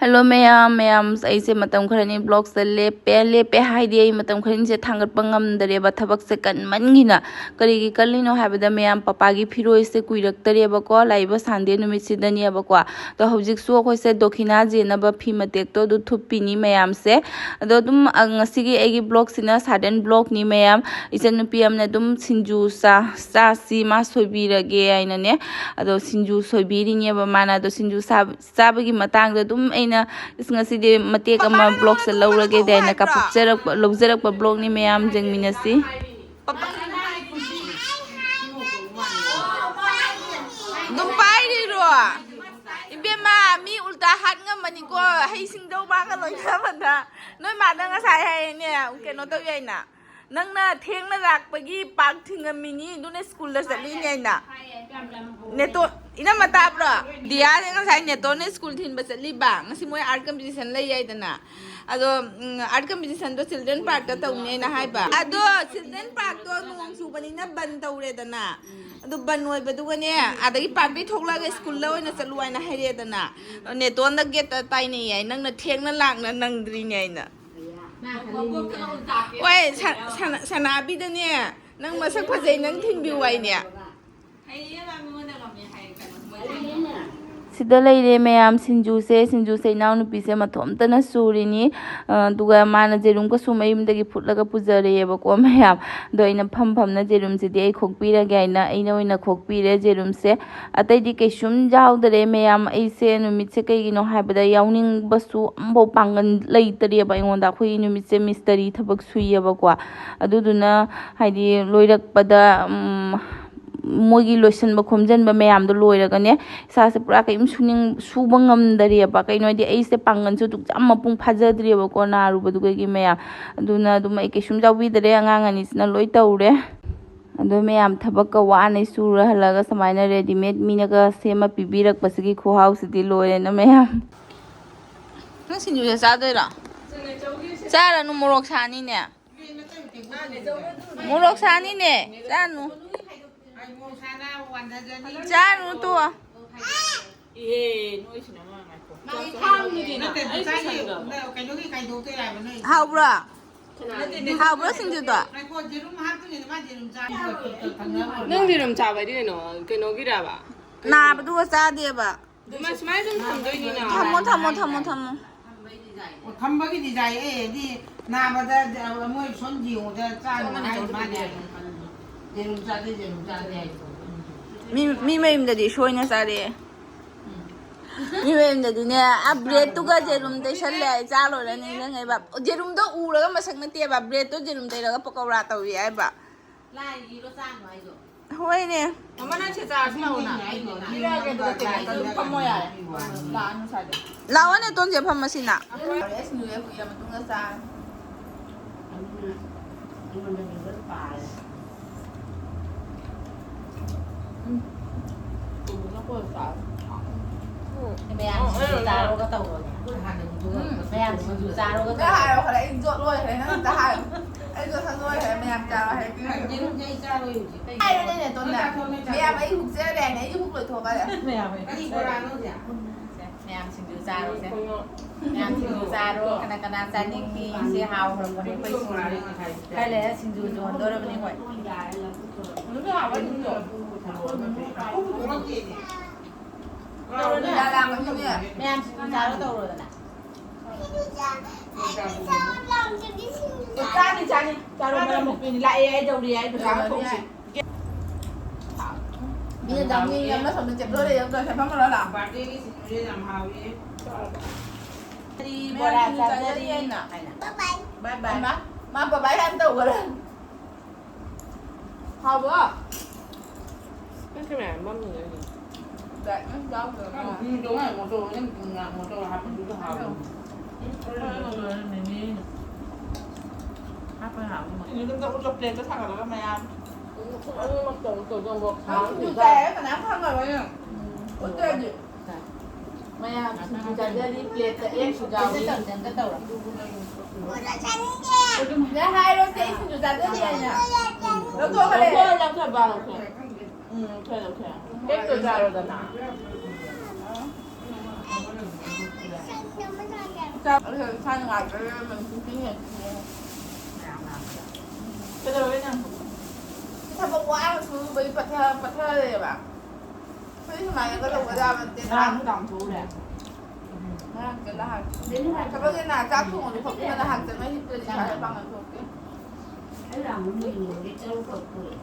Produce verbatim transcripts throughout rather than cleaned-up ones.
Hello ꯃꯌꯥꯝ, ꯃꯌꯥꯝ, ꯑꯩꯁꯦ ꯃꯇꯝ ꯈꯔꯅꯤ ꯕ꯭ꯂꯣꯛꯁꯦ ꯂꯦꯞꯄꯦ꯫ ꯂꯦꯞꯄꯦ ꯍꯥꯏꯗꯤ ꯑꯩ ꯃꯇꯝ ꯈꯔꯅꯤꯁꯦ ꯊꯥꯡꯒꯠꯄ ꯉꯝꯗꯔꯦꯕ, ꯊꯕꯛꯁꯦ ꯀꯟꯃꯟꯒꯤꯅ꯫ ꯀꯔꯤꯒꯤ ꯀꯜꯂꯤꯅꯣ ꯍꯥꯏꯕꯗ, ꯃꯌꯥꯝ, ꯄꯄꯥꯒꯤ ꯐꯤꯔꯣꯏꯁꯦ ꯀꯨꯏꯔꯛꯇꯔꯦꯕꯀꯣ, ꯂꯥꯛꯏꯕ ꯁꯟꯗꯦ ꯅꯨꯃꯤꯠꯁꯤꯗꯅꯦꯕꯀꯣ꯫ ꯑꯗꯣ ꯍꯧꯖꯤꯛꯁꯨ ꯑꯩꯈꯣꯏꯁꯦ ꯗꯣꯈꯤꯅꯥ ꯌꯦꯟꯅꯕ ꯐꯤ ꯃꯇꯦꯛꯇꯣ ꯑꯗꯨ ꯊꯨꯞꯄꯤꯅꯤ ꯃꯌꯥꯝꯁꯦ꯫ ꯑꯗꯣ ꯑꯗꯨꯝ, ꯑ, ꯉꯁꯤꯒꯤ ꯑꯩꯒꯤ ꯕ꯭ꯂꯣꯛꯁꯤꯅ ꯁꯥꯗꯦꯟ ꯕ꯭ꯂꯣꯛꯅꯤ ꯃꯌꯥꯝ꯫ ꯏꯆꯟꯅꯨꯄꯤ ꯑꯃꯅ ꯑꯗꯨꯝ ꯁꯤꯡꯖꯨ ꯆꯥ-, ꯆꯥꯁꯤ, ꯃꯥ ꯁꯣꯏꯕꯤꯔꯒꯦ ꯍꯥꯏꯅꯅꯦ꯫ ꯑꯗꯣ ꯁꯤꯡꯖꯨ ꯁꯣꯏꯕꯤꯔꯤꯅꯦꯕ ꯃꯥꯅ꯫ ꯑꯗꯣ ꯁꯤꯡꯖꯨ ꯆꯥꯕ ꯆꯥꯕꯒꯤ ꯃꯇꯥꯡꯗ ꯑꯗꯨꯝ ꯑꯩꯅ, "ꯏꯁ, ꯉꯁꯤꯗꯤ ꯃꯇꯦꯛ ꯑꯃ ꯕ꯭ꯂꯣꯛꯁꯦ ꯂꯧꯔꯒꯦ" ꯍꯥꯏꯅ ꯀꯥꯞꯊꯣꯛꯆꯔꯛꯄ, ꯂꯧꯖꯔꯛꯄ ꯕ꯭ꯂꯣꯛꯅꯤ ꯃꯌꯥꯝ, ꯌꯦꯡꯃꯤꯟꯅꯁꯤ꯫ ꯄꯄꯥ-, ꯑꯗꯨꯝ ꯄꯥꯏꯔꯤꯔꯣ? ꯏꯕꯦꯝꯃ, ꯃꯤ ꯎꯜꯇꯥ ꯍꯥꯠ ꯉꯝꯃꯅꯤꯀꯣ, ꯍꯩ ꯁꯤꯡꯗꯧ ꯃꯥꯒ ꯂꯣꯏꯅꯕꯗ꯫ ꯅꯣꯏ ꯃꯥꯗ ꯉꯁꯥꯏ ꯍꯥꯏꯅꯦ, ꯀꯩꯅꯣ ꯇꯧꯏ ꯍꯥꯏꯅ꯫ "ꯅꯪꯅ ꯊꯦꯡꯅ ꯂꯥꯛꯄꯒꯤ ꯄꯥꯛ ꯊꯤꯡꯉꯝꯃꯤꯅꯤ, ꯑꯗꯨꯅ ꯁ꯭ꯀꯨꯜꯗ ꯆꯠꯂꯤꯅꯦ" ꯍꯥꯏꯅ꯫ ꯅꯦꯇꯣ, ꯏꯅꯝꯃ ꯇꯥꯕ꯭ꯔꯣ? ꯗꯤꯌꯥꯁꯦ ꯉꯁꯥꯏ ꯅꯦꯇꯣꯅ ꯁ꯭ꯀꯨꯜ ꯊꯤꯟꯕ ꯆꯠꯂꯤꯕ, ꯉꯁꯤ ꯃꯣꯏ ꯑꯥꯔꯠ ꯀꯝꯄꯤꯇꯤꯁꯟ ꯂꯩ ꯍꯥꯏꯗꯅ꯫ ꯑꯗꯣ, ꯎꯝ, ꯑꯥꯔꯠ ꯀꯝꯄꯤꯇꯤꯁꯟꯗꯣ ꯆꯤꯜꯗ꯭ꯔꯦꯟ ꯄꯥꯔꯛꯇ ꯇꯧꯅꯦꯅ ꯍꯥꯏꯕ꯫ ꯑꯗꯣ ꯆꯤꯜꯗ꯭ꯔꯦꯟ ꯄꯥꯔꯛꯇꯣ ꯅꯣꯡ ꯆꯨꯕꯅꯤꯅ ꯕꯟ ꯇꯧꯔꯦꯗꯅ꯫ ꯑꯗꯣ ꯕꯟ ꯑꯣꯏꯕꯗꯨꯒꯅꯦ, ꯑꯗꯒꯤ ꯄꯥꯔꯛꯇꯩ ꯊꯣꯛꯂꯛꯑꯒ ꯁ꯭ꯀꯨꯜꯗ ꯑꯣꯏꯅ ꯆꯠꯂꯨ ꯍꯥꯏꯅ ꯍꯥꯏꯔꯛꯑꯦꯗꯅ꯫ ꯅꯦꯇꯣꯟꯗ ꯒꯦꯠꯇ ꯇꯥꯏꯅꯩ ꯍꯥꯏ, "ꯅꯪꯅ ꯊꯦꯡꯅ ꯂꯥꯛꯅ ꯅꯪꯗ꯭ꯔꯤꯅꯦ" ꯍꯥꯏꯅ꯫ ꯍꯣꯏ, ꯁ-, ꯁꯅꯥ-, ꯁꯅꯥꯕꯤꯗꯅꯦ, "ꯅꯪ ꯃꯁꯛ ꯐꯖꯩ, ꯅꯪ ꯊꯤꯟꯕꯤꯌꯨ" ꯍꯥꯏꯅꯦ꯫ ꯁꯤꯗ ꯂꯩꯔꯦ ꯃꯌꯥꯝ, ꯁꯤꯡꯖꯨꯁꯦ꯫ ꯁꯤꯡꯖꯨꯁꯦ ꯏꯅꯥꯎꯅꯨꯄꯤꯁꯦ ꯃꯊꯣꯝꯇꯅ ꯁꯨꯔꯤꯅꯤ꯫ ꯑ, ꯑꯗꯨꯒ ꯃꯥꯅ ꯌꯦꯔꯨꯝꯒꯁꯨ ꯃꯌꯨꯝꯗꯒꯤ ꯐꯨꯠꯂꯒ ꯄꯨꯖꯔꯛꯑꯦꯕꯀꯣ ꯃꯌꯥꯝ꯫ ꯑꯗꯣ ꯑꯩꯅ ꯐꯝ ꯐꯝꯅ ꯌꯦꯔꯨꯝꯁꯤꯗꯤ ꯑꯩ ꯈꯣꯛꯄꯤꯔꯒꯦ ꯍꯥꯏꯅ ꯑꯩꯅ ꯑꯣꯏꯅ ꯈꯣꯛꯄꯤꯔꯦ ꯌꯦꯔꯨꯝꯁꯦ꯫ ꯑꯇꯩꯗꯤ ꯀꯩꯁꯨꯝ ꯌꯥꯎꯗꯔꯦ ꯃꯌꯥꯝ꯫ ꯑꯩꯁꯦ ꯅꯨꯃꯤꯠꯁꯦ ꯀꯩꯒꯤꯅꯣ ꯍꯥꯏꯕꯗ ꯌꯥꯎꯅꯤꯡꯕꯁꯨ ꯑꯝꯐꯥꯎ ꯄꯥꯡꯒꯜ ꯂꯩꯇꯔꯦꯕ ꯑꯩꯉꯣꯟꯗ꯫ ꯑꯩꯈꯣꯏꯒꯤ ꯅꯨꯃꯤꯠꯁꯦ ꯃꯤꯁꯇꯔꯤ ꯊꯕꯛ ꯁꯨꯏꯌꯦꯕꯀꯣ꯫ ꯑꯗꯨꯗꯨꯅ ꯍꯥꯏꯗꯤ ꯂꯣꯏꯔꯛꯄꯗ, ꯎꯝ, ꯃꯣꯏꯒꯤ ꯂꯣꯏꯁꯤꯟꯕ ꯈꯣꯝꯖꯤꯟꯕ ꯃꯌꯥꯝꯗꯣ ꯂꯣꯏꯔꯒꯅꯦ, ꯏꯁꯥꯁꯦ ꯄꯨꯔꯥ ꯀꯔꯤꯝ ꯁꯨꯅꯤꯡ-, ꯁꯨꯕ ꯉꯝꯗꯔꯦꯕ꯫ ꯀꯩꯅꯣ ꯍꯥꯏꯗꯤ ꯑꯩꯁꯦ ꯄꯥꯡꯒꯜꯁꯨ ꯑꯗꯨꯛ ꯌꯥꯝ ꯃꯄꯨꯡ ꯐꯥꯖꯗ꯭ꯔꯦꯕꯀꯣ, ꯅꯥꯔꯨꯕꯗꯨꯒꯤ ꯃꯌꯥꯝ꯫ ꯑꯗꯨꯅ ꯑꯗꯨꯝ ꯑꯩ ꯀꯩꯁꯨꯝ ꯌꯥꯎꯕꯤꯗꯔꯦ, ꯑꯉꯥꯡ ꯑꯅꯤꯁꯤꯅ ꯂꯣꯏ ꯇꯧꯔꯦ꯫ ꯑꯗꯣ ꯃꯌꯥꯝ ꯊꯕꯛꯀ ꯋꯥꯅ ꯁꯨꯔ ꯍꯜꯂꯒ ꯁꯨꯃꯥꯏꯅ ꯔꯦꯗꯤꯃꯦꯗ ꯃꯤꯅꯒ ꯁꯦꯝꯃ ꯄꯤꯕꯤꯔꯛꯄꯁꯤꯒꯤ ꯈꯨꯍꯥꯎꯁꯤꯗꯤ ꯂꯣꯏꯔꯦꯅ ꯃꯌꯥꯝ꯫ ꯅꯪ ꯁꯤꯡꯖꯨꯁꯦ ꯆꯥꯗꯣꯏꯔꯣ? ꯆꯥꯔꯅꯨ, ꯃꯣꯔꯣꯛ ꯁꯥꯅꯤꯅꯦ꯫ ꯃꯣꯔꯣꯛ ꯁꯥꯅꯤꯅꯦ, ꯆꯥꯅꯨ꯫ ꯆꯥꯅꯨ ꯇꯣ꯫ ꯑꯦ, ꯅꯣꯏꯁꯤꯅ ꯃꯔꯣꯜ ꯑꯃ ꯉꯥꯏꯈꯣ꯫ ꯅꯠꯇꯦ, ꯉꯁꯥꯏꯒꯤ ꯀꯩꯅꯣꯒꯤ ꯀꯥꯏꯗꯣꯛꯇꯣꯏꯔꯥ ꯍꯥꯏꯕ ꯅꯣꯏ? ꯍꯥꯎꯕ꯭ꯔꯣ? ꯅꯠꯇꯦ, ꯅꯠꯇꯦ꯫ ꯍꯥꯎꯕ꯭ꯔꯣ ꯁꯤꯡꯖꯨꯗꯣ? ꯉꯥꯏꯈꯣ, ꯌꯦꯔꯨꯝ ꯍꯥꯞꯇꯣꯏꯅꯦ, ꯃꯥ ꯌꯦꯔꯨꯝ ꯆꯥꯕ ꯂꯣꯏꯔꯦ꯫ ꯅꯪ ꯌꯦꯔꯨꯝ ꯆꯥꯕ ꯍꯥꯏꯗꯤ ꯀꯩꯅꯣ? ꯀꯩꯅꯣꯒꯤꯔꯕ? ꯀꯩꯅꯣ? ꯅꯥꯕꯗꯨꯒ ꯆꯥꯗꯦꯕ꯫ ꯑꯗꯨꯃꯥꯏ ꯁꯨꯃꯥꯏꯅ ꯑꯗꯨꯝ ꯊꯝꯗꯣꯏꯅꯤꯅ꯫ ꯊꯝꯃꯣ, ꯊꯝꯃꯣ, ꯊꯝꯃꯣ, ꯊꯝꯃꯣ꯫ ꯑꯣ, ꯊꯝꯕꯒꯤꯗꯤ ꯌꯥꯏꯌꯦ, ꯑꯦ, ꯍꯥꯏꯗꯤ ꯅꯥꯕꯗ ꯃꯣꯏ ꯁꯣꯝ ꯌꯦꯡꯉꯨꯗ ꯆꯥꯅꯨ ꯍꯥꯏ ꯃꯥꯅꯦ꯫ ꯌꯦꯔꯨꯝ ꯆꯥꯗꯦ, ꯌꯦꯔꯨꯝ ꯆꯥꯗꯦ ꯍꯥꯏꯗꯣ꯫ ꯃꯤ, ꯃꯤ ꯃꯌꯨꯝꯗꯗꯤ ꯁꯣꯏꯅ ꯆꯥꯔꯛꯑꯦ꯫ ꯎꯝ꯫ ꯃꯤ ꯃꯌꯨꯝꯗꯗꯤꯅꯦ, ꯑ, ꯕ꯭ꯔꯦꯗꯇꯨꯒ ꯌꯦꯔꯨꯝ ꯇꯩꯁꯜꯂꯦ ꯍꯥꯏ, ꯆꯥ ꯂꯣꯏꯔ ꯅꯤꯡꯁꯤꯡꯉꯦꯕ꯫ ꯌꯦꯔꯨꯝꯗꯣ ꯎꯔꯒ ꯃꯁꯛ ꯅꯠꯇꯦꯕ, ꯕ꯭ꯔꯦꯗꯇꯣ ꯌꯦꯔꯨꯝ ꯇꯩꯔꯒ ꯄꯀꯧꯔꯥ ꯇꯧꯔꯤ ꯍꯥꯏꯕ꯫ ꯂꯥꯏꯒꯤꯔꯣ ꯆꯥꯅꯨ ꯍꯥꯏꯗꯣ? ꯍꯣꯏꯅꯦ꯫ ꯃꯃꯥ, ꯅꯪ ꯁꯤ ꯆꯥꯔꯁꯤ ꯂꯥꯛꯑꯣꯅ꯫ ꯄꯤꯔꯛꯑꯒꯦ, ꯑꯗꯨꯒ ꯇꯦꯡꯀꯣꯠꯇ ꯑꯗꯨꯝ ꯐꯝꯃꯣ ꯌꯥꯔꯦ꯫ ꯂꯥꯛꯑꯅꯨ ꯁ꯭ꯋꯥꯏꯗ꯫ ꯂꯥꯛꯑꯣꯅꯦ, ꯇꯣꯟꯁꯦ, ꯐꯝꯃꯁꯤꯅ꯫ ꯍꯣꯔꯦꯟ ꯁꯤꯡꯖꯨꯁꯦ ꯀꯨꯏꯔ ꯃꯇꯨꯡꯗ ꯆꯥꯔꯅꯤ꯫ ꯎꯝ꯫ ꯃꯌꯥꯝ ꯁꯤꯡꯖꯨ ꯆꯥꯔꯣꯒ ꯇꯧꯔꯣꯅꯦ꯫ ꯎꯝ, ꯃꯌꯥꯝ ꯁꯤꯡꯖꯨ ꯆꯥꯔꯣꯒ ꯅꯪ ꯇꯧꯔꯣ꯫ ꯍꯥꯏꯔꯣ ꯈꯔ, ꯑꯩ ꯖꯣꯠ ꯂꯣꯏꯈ꯭ꯔꯦ꯫ ꯅꯪ ꯑꯝꯇ ꯍꯥꯏꯌꯨ꯫ ꯑꯩ ꯖꯣꯠ ꯁꯪ ꯂꯣꯏꯈ꯭ꯔꯦ, ꯃꯌꯥꯝ ꯆꯥꯔꯣ ꯍꯥꯏꯔꯗꯤ꯫ ꯍꯥꯏꯔꯣꯅꯦ, ꯅꯦꯇꯣꯟꯗ꯫ ꯃꯌꯥꯝ ꯑꯩ ꯍꯨꯛꯆꯔꯦ ꯍꯥꯏꯅꯦ, ꯑꯩꯒꯤ ꯍꯨꯛ ꯂꯣꯏꯊꯣꯛꯈ꯭ꯔꯦ꯫ ꯃꯌꯥꯝ ꯍꯨꯛꯆꯔꯦ꯫ ꯃꯌꯥꯝ ꯁꯤꯡꯖꯨ ꯆꯥꯔꯣꯁꯦ꯫ ꯃꯌꯥꯝ ꯁꯤꯡꯖꯨ ꯆꯥꯔꯣ꯫ ꯀꯅꯥ ꯀꯅꯥ ꯆꯥꯅꯤꯡꯉꯤ? ꯁꯤ ꯍꯥꯎꯈ꯭ꯔꯕꯅꯦ ꯑꯩꯈꯣꯏ ꯁꯤꯡꯖꯨ꯫ ꯈꯔ ꯂꯩꯔ ꯁꯤꯡꯖꯨ ꯌꯣꯟꯗꯣꯔꯕꯅꯦ ꯑꯩꯈꯣꯏ꯫ ꯃꯌꯥꯝ ꯁꯤꯡꯖꯨ ꯆꯥꯔꯣ ꯇꯧꯔꯣꯗꯅ꯫ ꯆꯥꯅꯤ, ꯆꯥꯅꯤ꯫ ꯆꯥꯔꯣ, ꯃꯔꯝ ꯃꯣꯛꯄꯤꯅꯤ꯫ ꯂꯥꯛꯑꯦ, ꯑꯩ ꯇꯧꯔꯤ ꯍꯥꯏ, ꯄꯩꯁꯥ ꯊꯣꯛꯁꯤ꯫ ꯃꯤꯅ ꯆꯥꯅꯤꯡꯉꯦ, ꯑꯃ ꯁꯣꯝꯗ ꯆꯦꯞꯂꯣ ꯂꯩ, ꯑꯝꯇ ꯁꯦꯝꯐꯝ ꯂꯣ ꯂꯥꯛꯑꯣ꯫ ꯕꯥꯔꯗꯦꯒꯤ ꯁꯤꯡꯖꯨꯁꯦ ꯌꯥꯝ ꯍꯥꯎꯋꯦ꯫ ꯕꯣꯔꯥ ꯆꯥꯖꯔꯤ ꯍꯥꯏꯅ꯫ ꯕꯥꯏ ꯕꯥꯏ꯫ ꯃꯥ, ꯃꯥ ꯕꯥꯏ ꯕꯥꯏ ꯍꯥꯟꯅ ꯇꯧꯈꯔꯦ꯫ ꯍꯥꯎꯕ꯭ꯔꯣ? ꯅꯪ ꯀꯦꯃꯦꯔꯥ ꯃꯝꯃꯤꯅꯦ ꯑꯩꯒꯤ꯫ ꯗꯥꯏꯠ ꯅꯪ ꯌꯥꯎꯗ꯭ꯔꯣ? ꯅꯪ ꯊꯨꯝ ꯆꯥꯎ ꯍꯥꯏ, ꯃꯣꯇꯣꯔ, ꯅꯪ ꯊꯨꯝ ꯉꯥ, ꯃꯣꯇꯣꯔ ꯍꯥꯞꯄꯗꯨꯁꯨ ꯍꯥꯎꯕꯅꯤ꯫ ꯎꯝ, ꯈꯔ ꯂꯣꯏꯔꯦ, ꯃꯤꯃꯤ꯫ ꯍꯥꯞꯄ ꯍꯥꯞꯄ꯫ ꯁꯤꯡꯖꯨꯗꯨꯝ ꯇꯧ, ꯆꯣꯀ꯭ꯂꯦꯠꯇ ꯁꯥꯒꯠꯂꯒ ꯃꯌꯥꯝ꯫ ꯑꯗꯨꯝ ꯑꯃꯃꯝ ꯇꯧ, ꯇꯧ, ꯇꯧ, ꯇꯧ꯫ ꯅꯪ ꯁꯤꯡꯖꯨ ꯆꯥꯏ ꯍꯥꯏꯕ ꯀꯅꯥꯝ ꯈꯪꯉꯔꯣꯏ ꯅꯪ꯫ ꯎꯝ꯫ ꯎꯠꯇ꯭ꯔꯗꯤ꯫ ꯃꯌꯥꯝ ꯁꯤꯡꯖꯨ ꯆꯥꯖꯔꯤ, ꯄ꯭ꯂꯦꯠꯇ ꯑꯦꯛꯁꯨ ꯌꯥꯎꯏ꯫ ꯁꯤꯗ ꯍꯥꯏꯔꯣ, ꯁꯦ, ꯑꯩ ꯁꯤꯡꯖꯨ ꯆꯥꯖꯔꯤ ꯍꯥꯏꯅ꯫ ꯂꯧꯊꯣꯛꯈ꯭ꯔꯦ꯫ ꯂꯧꯊꯣꯛꯑꯣ, ꯂꯧꯊꯣꯛꯑꯣ, ꯕꯥ, ꯂꯧꯊꯣꯛꯑꯣ꯫ ꯎꯝ, ꯂꯧꯊꯣꯛꯑꯣ, ꯂꯧꯊꯣꯛꯑꯣ꯫ ꯑꯦꯛꯇꯣ ꯆꯥꯔꯣꯗꯅ꯫ ꯆꯥꯛ ꯏꯁꯥ ꯅꯨꯡꯉꯥꯏꯇ꯭ꯔꯒꯅ ꯃꯅꯤꯄꯨꯔ ꯆꯤꯡ ꯍꯦꯟꯅ ꯊꯤꯅ ꯀꯩꯗꯧꯔꯒꯦ ꯅꯪ? ꯊꯕꯛ ꯋꯥꯅ ꯁꯨꯔꯨꯕꯩ ꯄꯠꯊ ꯄꯠꯊꯔꯦꯕ꯫ ꯑꯩꯈꯣꯏ ꯁꯨꯃꯥꯏꯅꯒ ꯇꯧꯕ ꯌꯥꯕ ꯅꯠꯇꯦ꯫ ꯉꯔꯥꯡ ꯅꯨꯡꯗꯥꯡ ꯊꯣꯛꯎꯔꯦ꯫ ꯉꯔꯥꯡ ꯀꯩꯅꯣ ꯍꯥꯏ-, ꯊꯕꯛꯁꯦ ꯅꯍꯥꯟ ꯆꯥꯛ ꯊꯣꯡꯉꯁꯨ ꯐꯃꯨꯡꯗ ꯉꯥꯏꯍꯥꯛ ꯆꯪꯉ ꯍꯤꯞꯇ꯭ꯔꯗꯤ ꯏꯁꯥꯁꯦ ꯄꯥꯡꯒꯜ ꯊꯣꯛꯇꯦ꯫ ꯑꯩ ꯂꯥꯡꯕ ꯃꯤꯡꯗꯨꯗꯤ ꯇꯔꯨꯛꯈꯛ ꯄꯨꯔꯛꯑꯦ꯫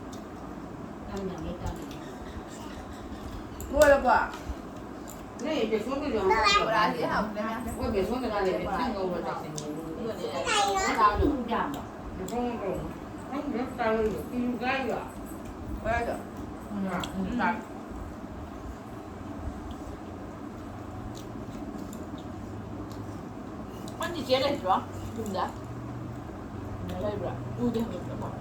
ꯂꯣꯏꯔꯕꯣ? ꯅꯣꯏ ꯕꯦꯁꯣꯟꯒꯤꯗꯣ ꯕꯣꯔꯥꯁꯦ ꯍꯥꯎꯇ꯭ꯔꯦ ꯃꯌꯥꯝꯁꯦ꯫ ꯃꯣꯏ ꯕꯦꯁꯣꯟꯗ ꯉꯥꯏꯔꯦ, ꯏꯁꯤꯡ ꯉꯧꯕ ꯆꯠꯁꯦ꯫ ꯕꯦꯁꯣꯟ ꯉꯧꯕ꯫ ꯅꯪ ꯕꯦꯁꯣꯟ ꯆꯥꯔꯣꯏꯗ꯭ꯔꯣ? ꯀꯤꯂꯣ ꯀꯥꯏꯗꯣ? ꯕꯣꯔꯥꯗꯣ꯫ ꯎꯝ꯫ ꯃꯥ ꯆꯤꯆꯦ ꯂꯩꯇ꯭ꯔꯣ? ꯌꯨꯝꯗ? ꯂꯩꯕ꯭ꯔꯥ? ꯎꯗꯦ ꯍꯧꯖꯤꯛꯇ ꯑꯃꯨꯛ꯫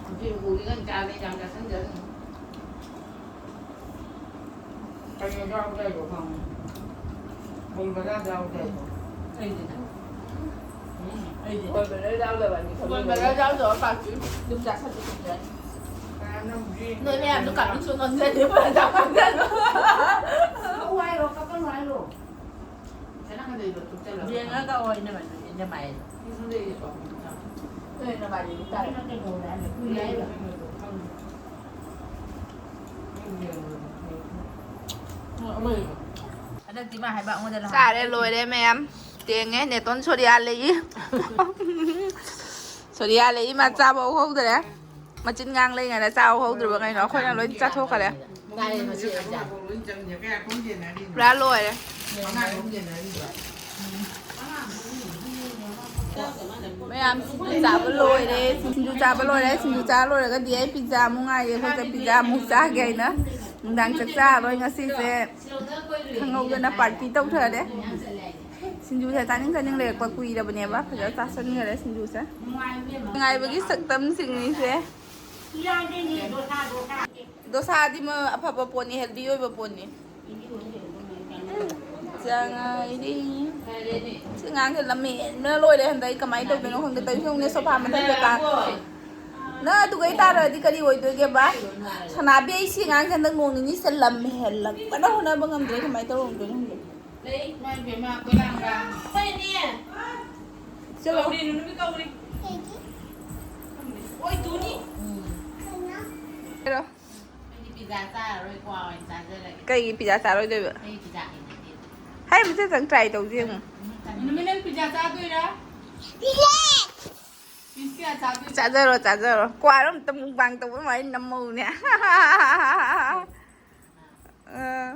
ꯍꯧꯖꯤꯛ ꯎꯔꯤ ꯅꯪ ꯆꯥꯕ ꯌꯥꯝ ꯆꯥꯁꯤꯟꯖꯔꯅꯤ꯫ ꯀꯩꯅꯣ ꯌꯥꯎꯗꯦ ꯍꯥꯏꯕꯣ? ꯎꯝ꯫ ꯕꯣꯜ ꯕꯖꯥꯔ ꯌꯥꯎꯗꯦ ꯍꯥꯏꯕꯣ? ꯑꯩꯗꯤꯅꯦ꯫ ꯎꯝ꯫ ꯑꯩꯗꯤ ꯕꯣꯜ ꯕꯖꯥꯔ ꯌꯥꯎꯗꯕ ꯑꯅꯤ ꯈꯛ ꯕꯣꯜ ꯕꯖꯥꯔ ꯌꯥꯎꯗꯕ ꯄꯥꯛꯇꯤ ꯑꯗꯨꯝ ꯆꯥꯁꯜꯂꯤ ꯈꯪꯗꯦ꯫ ꯀꯅꯥꯅꯣ ꯍꯧꯖꯤꯛ ꯅꯣꯏ ꯃꯌꯥꯝꯗꯣ ꯀꯥꯞꯅꯤꯡꯁꯨ ꯉꯝꯖꯗꯦ, ꯕꯣꯜ ꯆꯥꯃꯟꯗꯅ꯫ ꯀꯛꯎ ꯍꯥꯏꯔꯣ, ꯀꯛꯀꯅꯨ ꯍꯥꯏꯔꯣ? ꯐꯖꯅ ꯍꯟꯖꯤꯟꯕ ꯊꯨꯞꯆꯜꯂꯒ꯫ ꯌꯦꯡꯉꯒ ꯑꯣꯏꯅ ꯃꯥꯏꯗꯣ ꯌꯦꯡꯖ ꯃꯥꯏꯗꯣ꯫ ꯏꯁꯤꯡꯗ ꯏꯔꯦꯀꯣ꯫ ꯅꯣꯏ ꯅꯃꯥꯏꯗꯨ ꯇꯥꯔꯦ꯫ ꯀꯩꯗꯧꯔꯦ ꯍꯥꯏꯅꯣ? ꯀꯨꯏꯔꯦ ꯍꯥꯏꯔꯣ? ꯍꯟꯗꯛꯇꯤ ꯃꯥ ꯍꯥꯏꯕ ꯑꯩꯉꯣꯟꯗ ꯂꯥꯛꯑꯣ꯫ ꯆꯥꯔꯦ ꯂꯣꯏꯔꯦ ꯃꯌꯥꯝ꯫ ꯇꯦꯡꯉꯦ ꯅꯦꯇꯣꯟ ꯁꯣꯔꯤꯌꯥ ꯂꯩ꯫ ꯁꯣꯔꯤꯌꯥ ꯂꯩ ꯃꯥ ꯆꯥꯕ ꯍꯧꯍꯧꯗ꯭ꯔꯦ꯫ ꯃꯆꯤꯟ ꯉꯥꯡ ꯂꯩꯉꯩꯗ ꯆꯥꯕ ꯍꯧꯍꯧꯗ꯭ꯔꯕ ꯀꯩꯅꯣ ꯑꯩꯈꯣꯏꯅ ꯂꯣꯏ ꯆꯥꯊꯣꯛꯈꯔꯦ꯫ ꯆꯥꯔꯦ ꯃꯁꯤ ꯑꯣꯏꯅ꯫ ꯄꯨꯔꯥ ꯂꯣꯏꯔꯦ꯫ ꯃꯌꯥꯝ ꯁꯤꯡꯖꯨ ꯆꯥꯕ ꯂꯣꯏꯔꯦ꯫ ꯁꯤꯡꯖꯨ ꯆꯥꯕ ꯂꯣꯏꯔꯦ꯫ ꯁꯤꯡꯖꯨ ꯆꯥ ꯂꯣꯏꯔꯒꯗꯤ ꯑꯩ ꯄꯤꯖꯥ ꯑꯃꯨꯛ ꯉꯥꯏꯔꯦ꯫ ꯑꯩꯈꯣꯏꯁꯦ ꯄꯤꯖꯥ ꯑꯃꯨꯛ ꯆꯥꯒꯦ ꯍꯥꯏꯅ ꯅꯨꯡꯗꯥꯡ ꯆꯥꯛ ꯆꯥꯔꯔꯣꯏ ꯉꯁꯤꯁꯦ꯫ ꯈꯪꯍꯧꯗꯅ ꯄꯥꯔꯇꯤ ꯇꯧꯊꯔꯦ꯫ ꯁꯤꯡꯖꯨꯁꯦ ꯆꯥꯅꯤꯡ ꯆꯥꯅꯤꯡ ꯂꯩꯔꯛꯄ ꯀꯨꯏꯔꯕꯅꯦꯕ꯫ ꯐꯖꯅ ꯆꯥꯁꯟꯈꯔꯦ ꯁꯤꯡꯖꯨꯁꯦ꯫ ꯅꯨꯡꯉꯥꯏꯕꯒꯤ ꯁꯛꯇꯝꯁꯤꯡꯅꯤꯁꯦ꯫ ꯗꯣꯁꯥꯗꯤ ꯃ-, ꯑꯐꯕ ꯄꯣꯠꯅꯤ, ꯍꯦꯜꯗꯤ ꯑꯣꯏꯕ ꯄꯣꯠꯅꯤ꯫ ꯆꯉꯥꯏꯔꯤ꯫ ꯁꯤ ꯑꯉꯥꯡꯁꯦ ꯂꯝꯍꯦꯟꯕꯅ ꯂꯣꯏꯔꯦ ꯍꯟꯗꯛ꯫ ꯑꯩ ꯀꯃꯥꯏꯅ ꯇꯧꯗꯣꯏꯅꯣ ꯈꯪꯗꯦ꯫ ꯇꯧꯔꯤꯁꯦ ꯌꯦꯡꯉꯨꯅꯦ, ꯁꯣꯐꯥ ꯃꯊꯛꯇ ꯀꯥ-, ꯅꯪ ꯑꯗꯨꯒꯩ ꯇꯥꯔꯛꯑꯗꯤ ꯀꯔꯤ ꯑꯣꯏꯗꯣꯏꯒꯦꯕ? ꯁꯅꯥꯕꯤ, ꯑꯩ ꯁꯤ ꯑꯉꯥꯡꯁꯦ ꯍꯟꯗꯛ ꯅꯣꯡ ꯅꯤꯅꯤ ꯁꯤꯗ ꯂꯝ ꯍꯦꯜꯂꯛꯄꯅ ꯍꯣꯠꯅꯕ ꯉꯝꯗ꯭ꯔꯦ꯫ ꯀꯃꯥꯏꯅ ꯇꯧꯔꯝꯗꯣꯏꯅꯣ ꯈꯪꯗꯦ꯫ ꯂꯩ, ꯏꯃꯥ ꯏꯕꯦꯝꯃ, ꯑꯩꯈꯣꯏ ꯂꯥꯡꯒ꯫ ꯍꯣꯏꯅꯦ꯫ ꯆꯠꯂꯣ꯫ ꯀꯧꯔꯤ, ꯅꯨꯃꯤꯠ ꯀꯧꯔꯤ꯫ ꯑꯣꯏ, ꯇꯨꯅꯤ꯫ ꯍꯥꯏꯔꯣ꯫ ꯑꯩꯗꯤ ꯄꯤꯖꯥ ꯆꯥꯔꯔꯣꯏ, ꯀ꯭ꯋꯥ ꯑꯣꯏꯅ ꯆꯥꯖꯔꯒꯦ꯫ ꯀꯩꯒꯤ ꯄꯤꯖꯥ ꯆꯥꯔꯣꯏꯗꯣꯏꯕ? ꯑꯩ ꯄꯤꯖꯥ ꯍꯩꯅꯗꯦ꯫ ꯍꯥꯏ, ꯃꯆꯦ ꯆꯪ try ꯇꯧꯁꯦ ꯌꯦꯡꯉꯨ꯫ ꯅꯨꯃꯤꯠ ꯅꯪ ꯄꯤꯖꯥ ꯆꯥꯗꯣꯏꯔꯥ? ꯄꯤꯁ ꯀꯌꯥ ꯆꯥꯗꯣꯏꯅꯣ? ꯆꯥꯖꯔꯣ, ꯆꯥꯖꯔꯣ꯫ ꯀ꯭ꯋꯥꯔꯣ ꯑꯝꯇ mukbang ꯇꯧꯕ ꯑꯗꯨꯃꯥꯏꯅ ꯅꯝꯃꯧꯅꯦ꯫ ꯑ,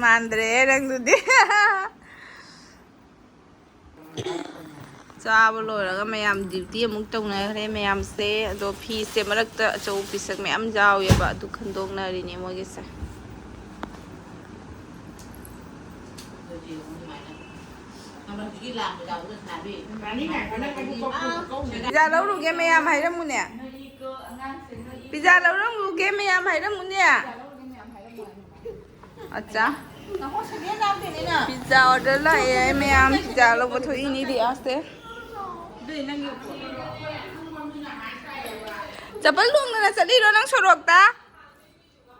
ꯃꯥꯟꯗ꯭ꯔꯦ ꯅꯪꯗꯨꯗꯤ꯫ ꯆꯥꯕ ꯂꯣꯏꯔꯒ ꯃꯌꯥꯝ duty ꯑꯃꯨꯛ ꯇꯧꯅꯈ꯭ꯔꯦ ꯃꯌꯥꯝꯁꯦ꯫ ꯑꯗꯣ ꯐꯤꯁꯦ ꯃꯔꯛꯇ ꯑꯆꯧꯕ ꯄꯤꯁꯛ ꯃꯌꯥꯝ ꯌꯥꯎꯋꯦꯕ, ꯑꯗꯨ ꯈꯟꯗꯣꯛꯅꯔꯤꯅꯦ ꯃꯣꯏꯒꯤꯁꯦ꯫ ꯄꯤꯖꯥ ꯂꯧꯔꯨꯒꯦ ꯃꯌꯥꯝ ꯍꯥꯏꯔꯝꯃꯨꯅꯦ꯫ ꯄꯤꯖꯥ ꯂꯧꯔꯨꯒꯦ ꯃꯌꯥꯝ ꯍꯥꯏꯔꯝꯃꯨꯅꯦ꯫ ꯑꯠꯆꯥ꯫ ꯄꯤꯖꯥ order ꯂꯥꯛꯑꯦ ꯃꯌꯥꯝ, ꯄꯤꯖꯥ ꯂꯧꯕ ꯊꯣꯛꯏꯅꯤ ꯔꯤꯌꯥꯁꯦ꯫ ꯆꯄꯜ ꯇꯣꯡꯗꯅ ꯆꯠꯂꯤꯔꯣ ꯅꯪ ꯁꯣꯔꯣꯛꯇ?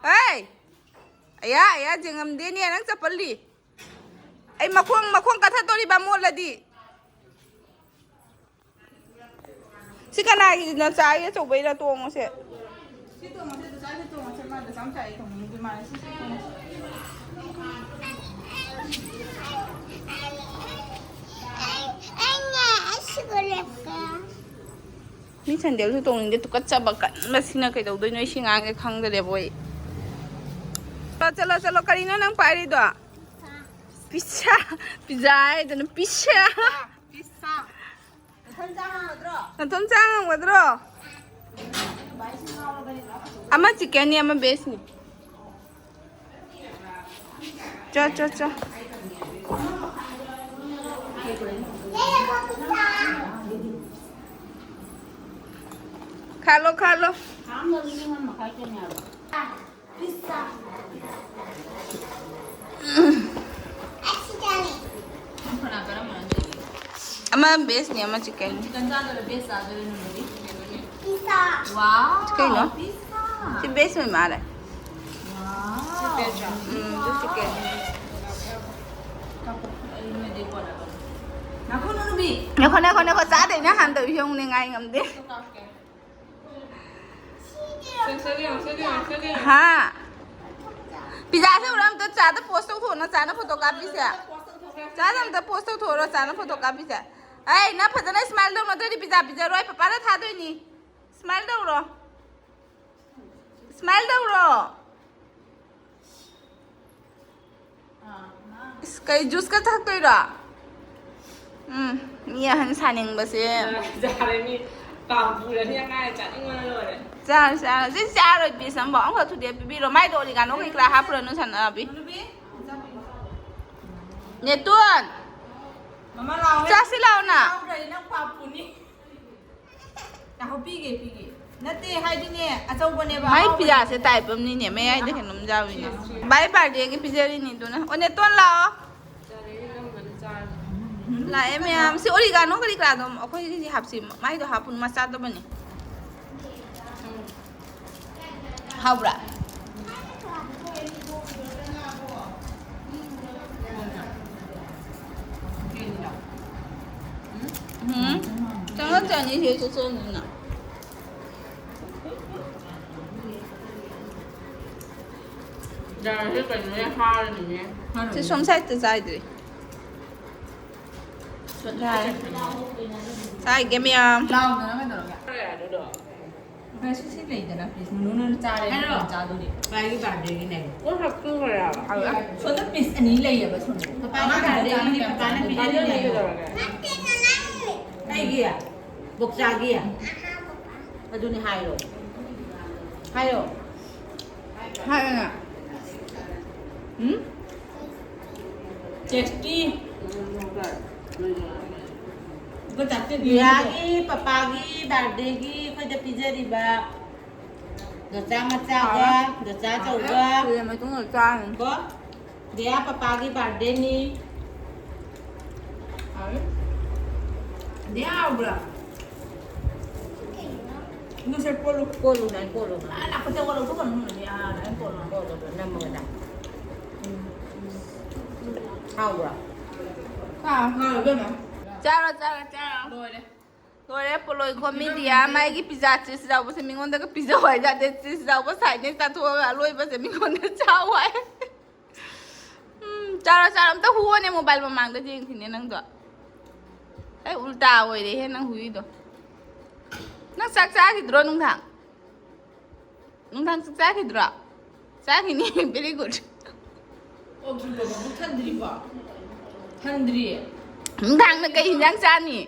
ꯍꯩ! ꯑꯌꯥ, ꯑꯌꯥ, ꯌꯦꯡꯉꯝꯗꯦꯅꯦ ꯅꯪ ꯆꯄꯜꯗꯤ꯫ ꯑꯩ ꯃꯈꯣꯡ, ꯃꯈꯣꯡ ꯀꯠꯊꯠꯇꯣꯔꯤꯕ ꯃꯣꯠꯂꯗꯤ꯫ ꯁꯤ ꯀꯅꯥꯒꯤ ꯅꯆꯥꯒꯤ ꯑꯆꯧꯕꯩꯔ ꯇꯣꯡꯉꯨꯁꯦ? ꯁꯤ ꯇꯣꯡꯉꯁꯦ, ꯗꯁꯥꯁꯦ ꯇꯣꯡꯉꯁꯦ, ꯃꯥ ꯗꯁꯥ ꯃꯆꯥꯒꯤ ꯇꯣꯡꯅꯤꯡꯗꯦ ꯃꯥꯜꯂꯦ꯫ ꯁꯤ, ꯁꯤ ꯇꯣꯡꯉꯁꯦ꯫ ꯑꯩꯅ ꯑꯁꯤꯒ ꯂꯦꯞꯀꯦ꯫ ꯃꯤ ꯁꯟꯗꯦꯜꯁꯨ ꯇꯣꯡꯅꯤꯡꯗꯦ, ꯇꯨꯀꯠꯆꯕ ꯀꯟꯕꯁꯤꯅ ꯀꯩꯗꯧꯗꯣꯏꯅꯣ? ꯑꯩ ꯁꯤ ꯉꯥꯡꯒꯦ ꯈꯪꯗꯔꯦꯕꯣ ꯑꯩ꯫ ꯆꯠꯂꯣ, ꯆꯠꯂꯣ, ꯆꯠꯂꯣ, ꯀꯔꯤꯅꯣ ꯅꯪ ꯄꯥꯏꯔꯤꯗꯣ? ꯄꯤꯁꯥ, ꯄꯤꯖꯥ ꯍꯥꯏꯗꯅ ꯄꯤꯁꯥ꯫ ꯄꯤꯁꯥ꯫ ꯅꯊꯟ ꯆꯥ ꯉꯝꯒꯗ꯭ꯔꯣ? ꯅꯊꯟ ꯆꯥ ꯉꯝꯒꯗ꯭ꯔꯣ? ꯑꯃ chickenꯅꯤ, ꯑꯃ vegꯅꯤ꯫ ꯆꯣ, ꯆꯣ, ꯆꯣ꯫ ꯈꯥꯂꯣ, ꯈꯥꯂꯣ꯫ ꯑꯃ vegꯅꯤ, ꯑꯃ chickenꯅꯤ꯫ Chicken ꯆꯥꯗꯣꯏꯔꯣ, veg ꯆꯥꯗꯣꯏꯔꯣ ꯅꯪꯗꯤ? ꯀꯩꯅꯣ? ꯁꯤ ꯕꯦꯁ ꯑꯣꯏ ꯃꯥꯜꯂꯦ꯫ ꯎꯝ, ꯑꯗꯨ ꯆꯤꯛꯀꯟ꯫ ꯉꯥꯏꯈꯣ, ꯉꯥꯏꯈꯣ, ꯉꯥꯏꯈꯣ, ꯆꯥꯗꯣꯏꯅꯦ ꯍꯥꯟꯅ ꯇꯧꯔꯤꯁꯦ ꯌꯦꯡꯉꯨꯅꯦ, ꯉꯥꯏ ꯉꯝꯗꯦ꯫ ꯍꯥ? ꯄꯤꯖꯥꯁꯦ ꯎꯔ ꯑꯝꯇ ꯆꯥꯗ ꯄꯣꯁ ꯇꯧꯊꯣꯛꯑꯣ, ꯅꯪ ꯆꯥꯅ ꯐꯣꯇꯣ ꯀꯥꯞꯄꯤꯁꯦ꯫ ꯆꯥꯗ ꯑꯝꯇ ꯄꯣꯁ ꯇꯧꯊꯣꯛꯑꯣ, ꯆꯥꯅ ꯐꯣꯇꯣ ꯀꯥꯞꯄꯤꯁꯦ꯫ ꯑꯩ ꯅꯪ ꯐꯖꯅ ꯁ꯭ꯃꯥꯏꯜ ꯇꯧꯅꯗ꯭ꯔꯗꯤ ꯄꯤꯖꯥ ꯄꯤꯖꯔꯣꯏ, ꯄꯄꯥꯗ ꯊꯥꯗꯣꯏꯅꯤ꯫ ꯁ꯭ꯃꯥꯏꯜ ꯇꯧꯔꯣ꯫ ꯁ꯭ꯃꯥꯏꯜ ꯇꯧꯔꯣ꯫ ꯏꯁ, ꯀꯩ ꯖꯨꯁꯀ ꯊꯛꯇꯣꯏꯔꯣ? ꯎꯝ, ꯃꯤ ꯑꯍꯟ ꯁꯥꯅꯤꯡꯕꯁꯦ꯫ ꯌꯥꯔꯦ, ꯃꯤ ꯄꯥꯝ ꯄꯨꯔꯅꯤ, ꯑꯉꯥꯡ ꯆꯥꯅꯤꯡꯕꯅ ꯂꯣꯏꯔꯦ꯫ ꯆꯥꯔꯣ, ꯆꯥꯔꯣ꯫ ꯁꯤ ꯆꯥꯔꯣꯏ, ꯄꯤꯁ ꯑꯃꯐꯥꯎ ꯑꯃꯈꯛ ꯊꯨꯗꯦꯛ ꯄꯤꯕꯤꯔꯣ꯫ ꯃꯥꯏꯗꯣ ꯑꯣꯔꯤꯒꯥꯅꯣ ꯀꯩ ꯀꯔꯥ ꯍꯥꯞꯄꯨꯔꯅꯨ, ꯁꯥꯟꯅꯕꯤ꯫ ꯅꯦꯇꯣꯟ! ꯃꯃꯥ ꯂꯥꯎꯍꯦ꯫ ꯆꯥꯁꯤ ꯂꯥꯎꯅ꯫ ꯆꯥꯎꯗ꯭ꯔꯗꯤ ꯅꯪ ꯄꯥꯞ ꯄꯨꯅꯤ꯫ ꯇꯥꯍꯧ, ꯄꯤꯒꯦ, ꯄꯤꯒꯦ꯫ ꯅꯠꯇꯦ, ꯍꯥꯏꯗꯤꯅꯦ, ꯑꯆꯧꯕꯅꯦꯕ, ꯃꯥꯏ ꯑꯍꯥꯎꯕꯅꯦ꯫ ꯄꯤꯖꯥꯁꯦ type ꯑꯃꯅꯤꯅꯦ, ꯃꯌꯥꯏꯗ ꯀꯩꯅꯣꯝ ꯌꯥꯎꯔꯤꯅꯦ꯫ ꯕꯥꯏ ꯕꯥꯔꯗꯦꯒꯤ ꯄꯤꯖꯔꯤꯅꯤ ꯑꯗꯨꯅ꯫ ꯑꯣ, ꯅꯦꯇꯣꯟ ꯂꯥꯛꯑꯣ꯫ ꯂꯥꯛꯑꯦ ꯃꯌꯥꯝ꯫ ꯁꯤ ꯑꯣꯔꯤꯒꯥꯅꯣ ꯀꯔꯤ ꯀꯔꯥꯗꯣ ꯑꯩꯈꯣꯏꯒꯤꯁꯤ ꯍꯥꯞꯁꯤ, ꯃꯥꯏꯗꯣ ꯍꯥꯞꯄꯨꯅꯨ, ꯃꯆꯥꯗꯕꯅꯤ꯫ ꯍꯥꯎꯕ꯭ꯔꯥ? ꯎꯝ꯫ ꯆꯪꯉꯛꯇ꯭ꯔꯅꯤ ꯁꯤ ꯆꯦꯆꯦꯅ꯫ ꯗꯥꯜꯁꯦ ꯀꯩꯅꯣꯅꯦ, ꯍꯥꯔꯅꯤꯅꯦ꯫ ꯁꯤ ꯁꯣꯝ side ꯇ ꯆꯥꯏꯗ꯭ꯔꯤ꯫ ꯌꯥꯔꯦ꯫ ꯆꯥꯏꯒꯦ ꯃꯌꯥꯝ꯫ ꯂꯥꯎꯗꯅ ꯀꯩꯗꯧꯔꯒꯦ? ꯉꯁꯤ ꯁꯤ ꯂꯩꯗꯅ, please, ꯅꯨꯅꯨꯅ ꯆꯥꯔꯦ, ꯍꯥꯏꯔꯣ? ꯆꯥꯗꯣꯔꯤ꯫ ꯄꯄꯥꯒꯤ ꯕꯥꯔꯗꯦꯒꯤꯅꯦ꯫ ꯂꯣꯏ ꯍꯥꯞꯆꯤꯟꯈ꯭ꯔꯦ ꯍꯥꯏꯕ꯫ ꯁꯣꯝꯗ piece ꯑꯅꯤ ꯂꯩꯌꯦꯕ, ꯁꯣꯝꯗ꯫ ꯄꯄꯥꯒꯤ ꯕꯥꯔꯗꯦꯒꯤꯅꯦ, ꯄꯄꯥꯅ ꯄꯤꯖꯗꯣꯏꯅꯦ꯫ ꯀꯩꯒꯤ? ꯕꯣꯛꯆꯥꯒꯤ? ꯑꯗꯨꯅꯦ ꯍꯥꯏꯌꯣ꯫ ꯍꯥꯏꯌꯣ꯫ ꯍꯥꯏꯌꯣꯅ꯫ ꯎꯝ? Tasty꯫ ꯄꯤꯌꯥꯒꯤ ꯄꯄꯥꯒꯤ ꯕꯥꯔꯗꯦꯒꯤ ꯑꯩꯈꯣꯏꯗ ꯄꯤꯖꯔꯤꯕ ꯗꯣꯆꯥ ꯃꯆꯥꯒ ꯍꯥꯎꯔꯦ꯫ ꯗꯣꯆꯥ ꯑꯆꯧꯕ꯫ ꯍꯥꯎꯔꯦ꯫ ꯁꯤꯗ ꯃꯇꯨꯡꯗ ꯆꯥꯔꯅꯤ꯫ ꯀꯣ? ꯗꯤꯌꯥ ꯄꯄꯥꯒꯤ ꯕꯥꯔꯗꯦꯅꯤ꯫ ꯍꯥꯎꯔꯦ꯫ ꯗꯤꯌꯥ ꯍꯥꯎꯕ꯭ꯔꯥ? ꯅꯨꯡꯁꯤꯠ ꯀꯣꯜꯂꯨ꯫ ꯀꯣꯜꯂꯨ, ꯅꯥꯏ ꯀꯣꯜꯂꯨ꯫ ꯑꯥ, ꯂꯥꯛꯄꯗ ꯀꯣꯜꯂꯨ, ꯊꯣꯛꯀꯅꯨ, ꯅꯪꯅꯅꯦ, ꯑꯥ, ꯅꯥꯏ ꯀꯣꯜꯂꯨ꯫ ꯀꯣꯜꯂꯨ, ꯅꯝꯃꯒꯅꯦ꯫ ꯎꯝ, ꯎꯝ꯫ ꯍꯥꯎꯕ꯭ꯔꯣ? ꯑꯥ, ꯍꯥꯎꯋꯦ, ꯏꯕꯦꯝꯃ꯫ ꯆꯥꯔꯣ, ꯆꯥꯔꯣ, ꯆꯥꯔꯣ꯫ ꯂꯣꯏꯔꯦ꯫ ꯂꯣꯏꯔꯦ, ꯄꯣꯂꯣꯏ ꯈꯣ ꯃꯤꯗꯤꯌꯥ, ꯃꯥꯒꯤ ꯄꯤꯖꯥ ꯆꯤꯞꯁ ꯌꯥꯎꯕꯁꯦ ꯃꯤꯉꯣꯟꯗꯒ ꯄꯤꯖꯧ ꯍꯥꯏꯖꯥꯠꯅꯦ꯫ ꯆꯤꯞꯁ ꯌꯥꯎꯕ ꯁꯥꯏꯠꯅꯦ ꯆꯥꯊꯣꯛꯑꯒ ꯑꯂꯣꯏꯕꯁꯦ ꯃꯤꯉꯣꯟꯗ ꯆꯥꯎ ꯍꯥꯏ꯫ ꯎꯝ, ꯆꯥꯔꯣ, ꯆꯥꯔꯣ, ꯑꯝꯇ ꯍꯨꯑꯣꯅꯦ, ꯃꯣꯕꯥꯏꯜ ꯃꯃꯥꯡꯗ ꯌꯦꯡꯁꯤꯅꯦ ꯅꯪꯗꯣ꯫ ꯑꯩ ꯎꯜꯇꯥ ꯑꯣꯏꯔꯦꯍꯦ ꯅꯪ ꯍꯨꯏꯗꯣ꯫ ꯅꯪ ꯆꯥꯛ ꯆꯥꯈꯤꯗ꯭ꯔꯣ ꯅꯨꯡꯗꯥꯡ? ꯅꯨꯡꯗꯥꯡ ꯆꯥꯛ ꯆꯥꯈꯤꯗ꯭ꯔꯣ? ꯆꯥꯈꯤꯅꯤ꯫ Very good꯫ ꯑꯣ, ꯊꯟꯗ꯭ꯔꯤꯕꯣ? ꯊꯟꯗ꯭ꯔꯤ꯫ ꯅꯨꯡꯗꯥꯡꯅ ꯀꯩ ꯏꯟꯖꯥꯡ ꯆꯥꯅꯤ?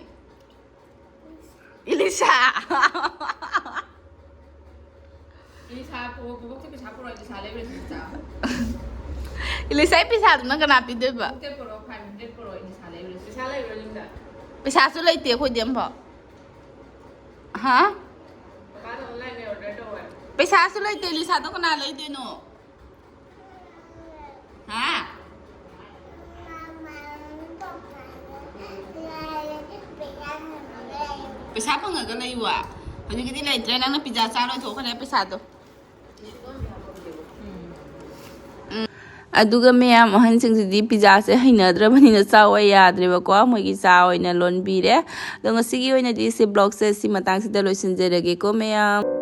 ꯏꯂꯤꯁꯥ꯫ ꯏꯂꯤꯁꯥ ꯄꯨ-, ꯄꯨꯕꯣꯛꯁꯦ ꯄꯩꯁꯥ ꯄꯨꯔꯛꯑꯣ, ꯏꯂꯤꯁꯥ ꯂꯩꯔꯨꯔꯁꯤ ꯆꯥ꯫ ꯏꯂꯤꯁꯥꯒꯤ ꯄꯩꯁꯥꯗꯨꯅ ꯀꯅꯥ ꯄꯤꯗꯣꯏꯕ? ꯄꯨꯕꯣꯛꯇꯩ ꯄꯨꯔꯛꯑꯣ, five hundred ꯄꯨꯔꯛꯑꯣ, ꯏꯂꯤꯁꯥ ꯂꯩꯔꯨꯔꯁꯤ꯫ ꯄꯩꯁꯥ ꯂꯩꯕ꯭ꯔꯣ ꯌꯨꯝꯗ? ꯄꯩꯁꯥꯁꯨ ꯂꯩꯇꯦ ꯑꯩꯈꯣꯏꯗꯤ ꯑꯝꯐꯥꯎ꯫ ꯍꯥ? ꯄꯩꯁꯥꯁꯨ ꯂꯩꯇꯦ, ꯏꯂꯤꯁꯥꯗꯣ ꯀꯅꯥ ꯂꯩꯗꯣꯏꯅꯣ? ꯍꯥ? ꯄꯩꯁꯥ ꯐꯪꯉꯒ ꯂꯩꯌꯨ꯫ ꯍꯧꯖꯤꯛꯀꯤꯗꯤ ꯂꯩꯇ꯭ꯔꯦ, ꯅꯪꯅ ꯄꯤꯖꯥ ꯆꯥ ꯂꯣꯏꯊꯣꯛꯈ꯭ꯔꯦ ꯄꯩꯁꯥꯗꯣ꯫ ꯎꯝ꯫ ꯑꯗꯨꯒ ꯃꯌꯥꯝ ꯑꯍꯟꯁꯤꯡꯁꯤꯗꯤ ꯄꯤꯖꯥꯁꯦ ꯍꯩꯅꯗ꯭ꯔꯕꯅꯤꯅ ꯆꯥꯎ ꯌꯥꯗ꯭ꯔꯦꯕꯀꯣ, ꯃꯣꯏꯒꯤ ꯆꯥ ꯑꯣꯏꯅ ꯂꯣꯟꯕꯤꯔꯦ꯫ ꯑꯗꯣ ꯉꯁꯤꯒꯤ ꯑꯣꯏꯅꯗꯤ ꯁꯤ vlogꯁꯦ ꯁꯤ ꯃꯇꯥꯡꯁꯤꯗ ꯂꯣꯏꯁꯤꯟꯖꯔꯒꯦꯀꯣ ꯃꯌꯥꯝ꯫